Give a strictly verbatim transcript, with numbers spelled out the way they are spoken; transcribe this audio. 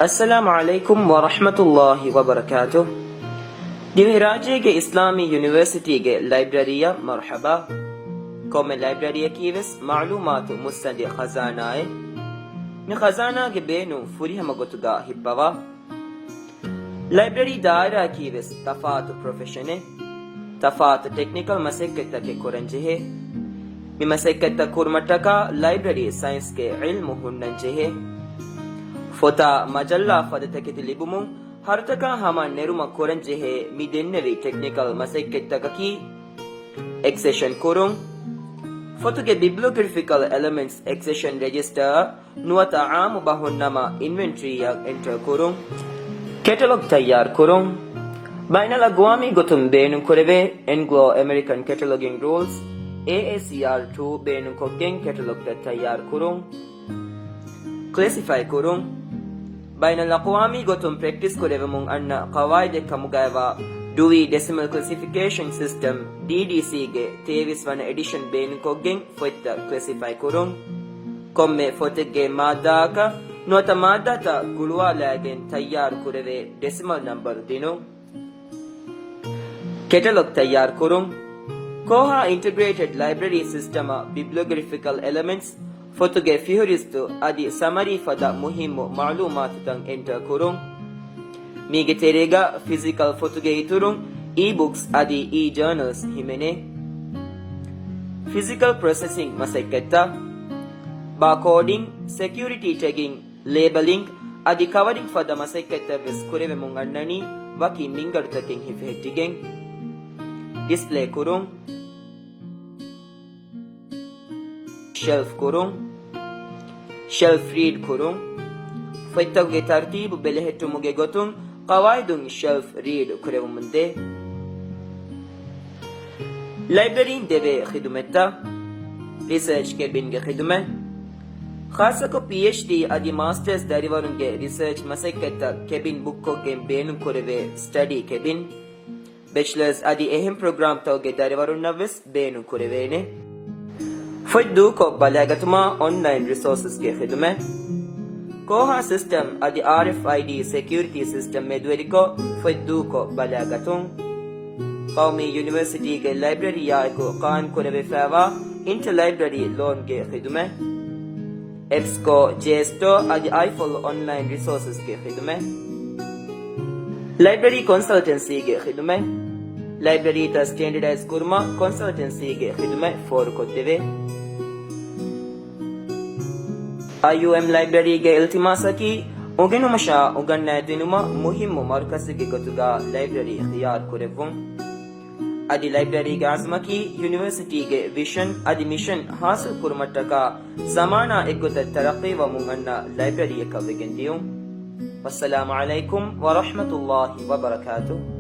އައްސަލާމު ޢަލައިކުމް ވަރަޙްމަތުﷲި ވަބަރަކާތުހު. ދިވެހިރާއްޖޭގެ އިސްލާމީ ޔުނިވަރސިޓީގެ ލައިބްރަރީއަށް މަރުޙަބާ. ކޮންމެ ލައިބްރަރީއަކީވެސް މަޢުލޫމާތު މުއްސަނދި ޚަޒާނާއެއް. މި ޚަޒާނާގެ ބޭނުން ފުރިހަމަ ގޮތުގަ ހިއްޕަވާ. ލައިބްރަރީ ދާއިރާއަކީވެސް ތަފާތު ޕްރޮފެޝަނެއް، ތަފާތު ޓެކްނިކަލް މަސައްކަތްތަކެއް ކުރަންޖެހޭ. މި މަސައްކަތްތައް ކުރުމަށްޓަކާ ލައިބްރަރީ ސައިންސްގެ ޢިލްމު ހުންނަންޖެހޭ. ފޮތާ މަޖައްލާ ފަދަ ތަކެތި ލިބުމުން ހަރުތަކާ ހަމަ ނެރުމަށް ކުރަންޖެހޭ މި ދެންނެވި ޓެކްނިކަލް މަސައްކަތްތަކަކީ، އެކްސެޝަން ކުރުން، ފޮތުގެ ބިބްލިއޮގްރަފިކަލް އެލެމެންޓްސް އެކްސެޝަން ރެޖިސްޓަރ ނުވަތަ ޢާއްމު ބަހުންނަމަ އިންވެންޓްރީއަށް އެންޓަރ ކުރުން، ކެޓަލޮގް ތައްޔާރު ކުރުން، ބައިނަލްއަގްވާމީ ގޮތުން ބޭނުންކުރެވޭ އެންގްލޯ އެމެރިކަން ކެޓަލޮގިން ރޫލްސް، އޭއޭސީއާރް ޓޫ، ބޭނުންކޮށްގެން ކެޓަލޮގްތައް ތައްޔާރު ކުރުން، ކްލެސިފައި ކުރުން، ބައިނަލްއަގްވާމީ ގޮތުން ޕްރެކްޓިސް ކުރެވެމުން އަންނަ ޤަވާއިދެއް ކަމުގައިވާ ޑުވީ ޑެސިމަލް ކްލެސިފިކޭޝަން ސިސްޓަމް، ޑީޑީސީގެ ތޭވީސް ވަނަ އެޑިޝަން ބޭނުންކޮށްގެން ފޮތްތައް ކްލެސިފައި ކުރުން. ކޮންމެ ފޮތެއްގެ މާއްދާއަކަށް ނުވަތަ މާއްދާތައް ގުޅުވާލައިގެން ތައްޔާރު ކުރެވޭ ޑެސިމަލް ނަންބަރު ދިނުން. ކެޓަލޮގް ތައްޔާރު ކުރުން. ކޯހާ އިންޓަގްރޭޓެޑް ލައިބްރަރީ ސިސްޓަމަށް ބިބްލިއޮގްރަފިކަލް އެލެމެންޓްސް، ފޮތުގެ ފިހުރިސްތު އަދި ސަމަރީ ފަދަ މުހިއްމު މަޢުލޫމާތުތައް އެންޓަރ ކުރުން. މީގެ ތެރޭގަ ފިޒިކަލް ފޮތުގެ އިތުރުން އީ ބުކްސް އަދި އީ ޖާނަލްސް ހިމެނޭ. ފިޒިކަލް ޕްރޮސެސިންގ މަސައްކަތްތައް، ބާކޯޑިން، ސެކިއުރިޓީ ޓެގިން، ލޭބަލިން އަދި ކަވަރިން ފަދަ މަސައްކަތްތައް ވެސް ކުރެވެމުން އަންނަނީ ވަކި މިންގަނޑުތަކެއް ހިފެހެއްޓިގެން. ޑިސްޕްލޭ ކުރުން. ޝެލްފް ކުރުން. ޝެލްފް ރީޑް ކުރުން. ފޮތްތަކުގެ ތަރުތީބު ބެލެހެއްޓުމުގެ ގޮތުން ޤަވާއިދުން ޝެލްފް ރީޑް ކުރެވެމުންދޭ. ލައިބްރަރީން ދެވޭ ޚިދުމަތްތައް. ރިސަރޗް ކެބިންގެ ޚިދުމަތް. ޚާއްޞަކޮށް ޕީއެޗްޑީ އަދި މާސްޓަރސް ދަރިވަރުންގެ ރިސަރޗް މަސައްކަތްތައް ކެބިން ބުކްކޮށްގެން ބޭނުންކުރެވޭ ސްޓަޑީ ކެބިން. ބެޗްލަރސް އަދި އެހެން ޕްރޮގްރާމްތަކުގެ ދަރިވަރުންނަށްވެސް ބޭނުންކުރެވޭނެ. ފޮތް ދޫކޮށް ބަލައިގަތުމާ އޮންލައިން ރިސޯސަސްގެ ޚިދުމަތް. ކޯހާ ސިސްޓަމް އަދި އާރްއެފްއައިޑީ ސެކިއުރިޓީ ސިސްޓަމް މެދުވެރިކޮށް ފޮތް ދޫކޮށް ބަލައިގަތުން. ޤައުމީ ޔުނިވަރސިޓީގެ ލައިބްރަރީއާއެކު ޤާއިމްކުރެވިފައިވާ އިންޓަ ލައިބްރަރީ ލޯންގެ ޚިދުމަތް. އެޕްސްކޯ، ޖޭސްޓޯ އަދި އައިފަލް އޮންލައިން ރިސޯސަސްގެ ޚިދުމަތް. ލައިބްރަރީ ކޮންސަލްޓެންސީގެ ޚިދުމަތް. ލައިބްރަރީތައް ސްޓޭންޑަޑައިޒް ކުރުމަށް ކޮންސަލްޓެންސީގެ ޚިދުމަތް ފޯރުކޮށްދެވޭ. އައިޔޫއެމް ލައިބްރަރީގެ އިލްތިމާސަކީ، އުނގެނުމަށާ އުނގަންނައިދިނުމަށް މުހިއްމު މަރުކަޒެއްގެ ގޮތުގަ ލައިބްރަރީ ޚިޔާރު ކުރެއްވުން. އަދި ލައިބްރަރީގެ އަޒުމަކީ ޔުނިވަރސިޓީގެ ވިޝަން އަދި މިޝަން ހާސިލް ކުރުމަށްޓަކާ ޒަމާނާ އެއްގޮތަށް ތަރައްޤީވަމުން އަންނަ ލައިބްރަރީއަކަށް ވެގެން ދިޔުން. ވައްސަލާމު ޢަލައިކުމް ވަރަޙްމަތުﷲި ވަބަރަކާތުހު.